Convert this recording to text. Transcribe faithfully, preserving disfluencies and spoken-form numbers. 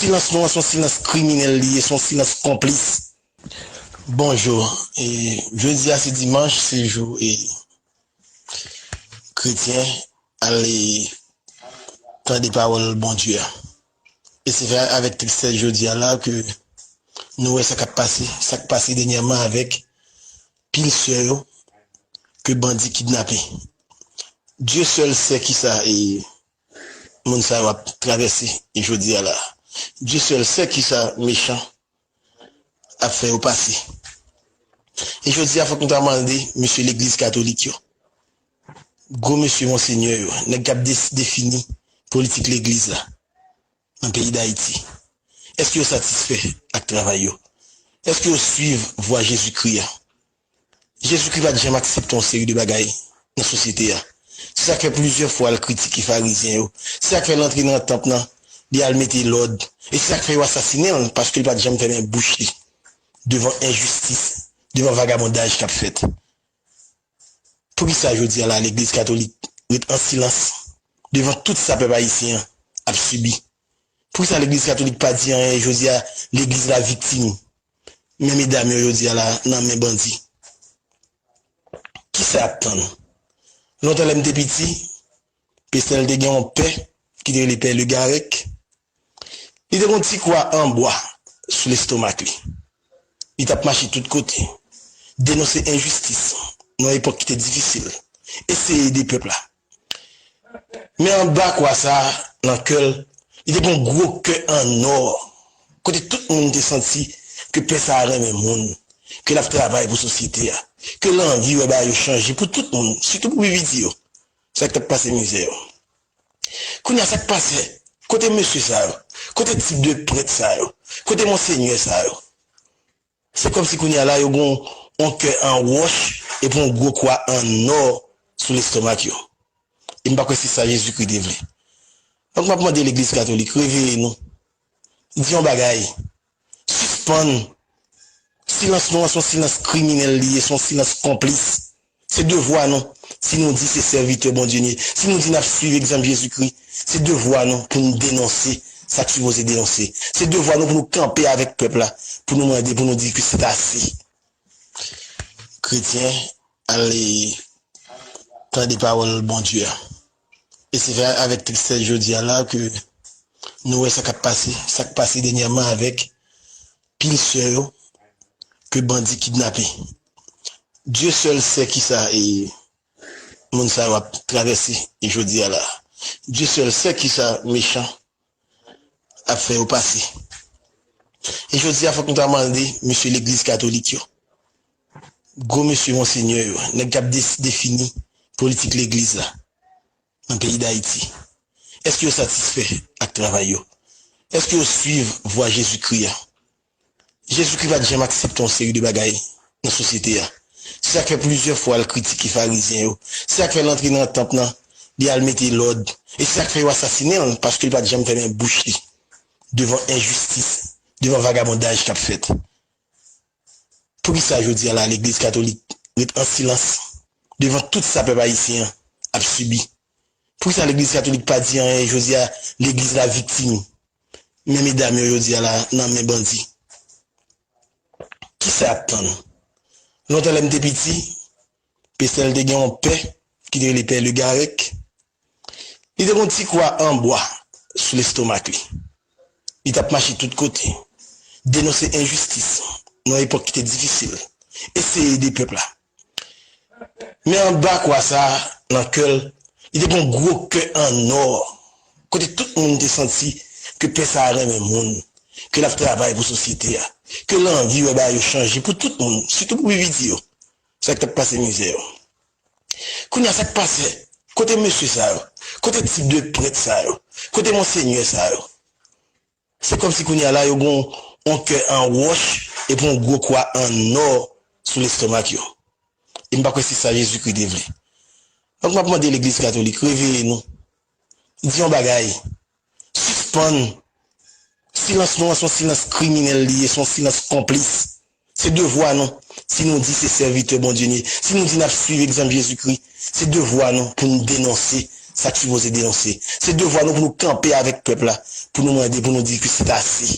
Silans nou an se yon silans kriminèl li ye, se yon silans konplis. Bonjou. E, jodi a se dimanch, se jou e kretyen al e tande pawòl Bondye a. E se fè avèk tristès jodi a la ke nou wè sa k ap pase, sa k pase dènyèman avèk pil sè yo ke bandi kidnape. Dye sèl sè kisa e moun sa yo ap travèse e jodi a la. Dye sèl sè kisa mechan ap fè yo pase. E jodi a fòk nou ta mande mesye legliz katolik yo, gwo mesye monsenyè yo, nèg k ap des- defini politik legliz la nan peyi Dayiti, èske yo satisfè ak travay yo? Èske yo swiv vwa Jezikri a? Jezikri pa t janm aksepte yon seri de bagay nan sosyete a. Se sa k fè plizyè fwa l kritike farizyen yo. Se sa k fè l antre nan tanp nan, li al mete lòd. E se sa k fè yo asasinen l, paske l pa t janm fèmen bouch li devan enjistis, devan vagabondaj k ap fèt. Poukisa jodi a la legliz katolik ret an silans devan tout sa pèp ayisyen an ap sibi? Poukisa legliz katolik pa di anyen jodi a? Legliz la viktim men medam yo jodi a la nan men bandi. Kisa y ap tann? Lontan lè m te piti, Pestèl te gen yon pè ki te rele pè Legarèk. Li te gen yon ti kwa an bwa sou lestomak li. Li t ap mache tout kote, denonse enjistis nan yon epòk ki te difisil, eseye ede pèp la. Men anba kwa sa a, nan kè l, li te gen yon gwo kè an nò, kote tout moun te santi ke pè sa a renmen moun, ke l ap travay pou sosyete a, ke l anvi wè bagay yo chanje pou tout moun, sitou pou pi piti yo. Sa k t ap pase mizè yo. Kounye a, sa k pase? Kote mesye sa yo? Kote tip de prèt sa yo? Kote monsenyè sa yo? Se kòmsi kounye a la, yo gen yon kè an wòch epi yon gwo kwa an nò sou lestomak yo. E m pa kwè se sa Jezikri te vle. Donk, m ap mande legliz katolik, reveye nou. Di yon bagay. Sispann. Silans nou an se yon silans kriminèl li ye, se yon silans konplis. Se devwa nou. Si nou di se sèvitè Bondye n ye, si nou di n ap swiv egzanp Jezikri, se devwa nou pou n denonse sa k sipoze denonse. Se devwa nou pou nou kanpe avèk pèp la, pou nou mande, pou nou di ke se ase. Kretyen, ale tande pawòl Bondye a. E se fè avèk tristès jodi a la ke nou wè sa k ap pase, sa k pase dènyèman avèk pil sè yo ke bandi kidnape. Dye sèl sè kisa e moun sa yo ap travèse e jodi a la. Dye sèl sè kisa mechan ap fè yo pase. E jodi a fòk nou ta mande mesye legliz katolik yo, gwo mesye monsenyè yo, nèg k ap des- defini politik legliz la nan peyi Dayiti, èske yo satisfè ak travay yo? Èske yo swiv vwa Jezikri a? Jezikri pa t janm aksepte yon seri de bagay nan sosyete a. Se sa k fè plizyè fwa l kritike farizyen yo. Se sa k fè l antre nan tanp nan, li al mete lòd. E se sa k fè yo asasinen l, paske l pa t janm fèmen bouch li devan enjistis, devan vagabondaj k ap fèt. Poukisa jodi a la legliz katolik ret an silans devan tout sa pèp ayisyen an ap sibi? Poukisa legliz katolik pa di anyen jodi a? Legliz la viktim men medam yo jodi a la nan men bandi. Kisa y ap tann? Lontan lè m te piti, Pestèl te gen yon pè ki te rele pè Legarèk. Li te gen yon ti kwa an bwa sou lestomak li. Li t ap mache tout kote, denonse enjistis nan yon epòk ki te difisil, eseye ede pèp la. Men anba kwa sa a, nan kè l, li te gen yon gwo kè an nò, kote tout moun te santi ke pè sa a renmen moun, ke l ap travay pou sosyete a, ke l anvi wè bagay yo chanje pou tout moun, sitou pou pi piti yo. Sa k t ap pase mizè yo. Kounye a, sa k pase? Kote mesye sa yo? Kote tip de prèt sa yo? Kote monsenyè sa yo? Se kòmsi kounye a la, yo gen yon kè an wòch epi yon gwo kwa an nò sou lestomak yo. E m pa kwè se sa Jezikri te vle. Donk, m ap mande legliz katolik, reveye nou. Di yon bagay. Sispann. Silans nou an se yon silans kriminèl li ye, se yon silans konplis. Se devwa nou. Si nou di se sèvitè Bondye n ye, si nou di n ap swiv egzanp Jezikri, se devwa nou pou n denonse Sa k sipoze denonse. Se devwa nou pou nou kanpe avèk pèp la, pou nou mande, pou nou di ke se ase.